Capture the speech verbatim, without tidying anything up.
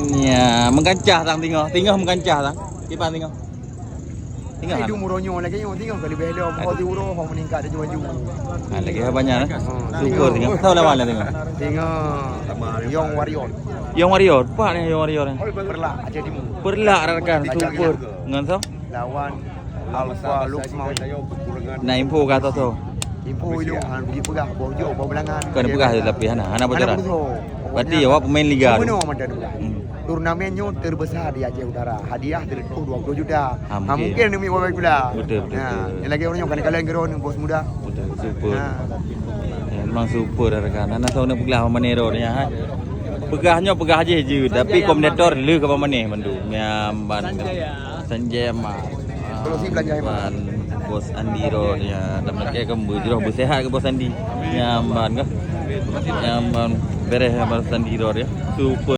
Ya, meukancah tang tingoh. Tingoh meukancah tang. Kiban tingoh. Tingoh. Hai, dum uroe nyoe lagèe nyoe, tingoh ka leubeh lom. Ho siuroe, ho meuningkat laju-laju. Ha, lagèe haba nyan, eh? Ha, super tingoh. Soe lawan lah tingoh? Tingoh Young Warrior. Young Warrior. Pat ni Young Warrior ni? Peureulak Aceh Timu. Peureulak rakan, super. Ngon soe? Lawan Alfa Lukman. Na info ka atau soe? Info ilong, ha, bagi peugah, boh jok, boh belangan. Bukan peugah, tapi hana, hana bocoran. Berarti awak pemain liga tu. Mana mantap tu? Hmm. Turnamen nyoe terbesar di Aceh Utara. Hadiah teureutoh dua puluh juta. Ha, mungkin. Ha, mungkin demi bola. Betul, betul, betul. Yang lagi orang nyoe kan kalian kira ni bos muda. Betul, super. Ha. Ya, memang super rakan. Hana soe nak peugah Manero ni, ha. Peugah nyoe peugah aja je, tapi komentator le ke Maneh mandum. Nyamban. Sanjay Ahmad. Kalau si belanja Ahmad. Bos Andi Rod ya, dan pakai ke beusehat ke Bos Andi. Nyaman ke? Nyaman beres ya Bos Andi Rod ya. Super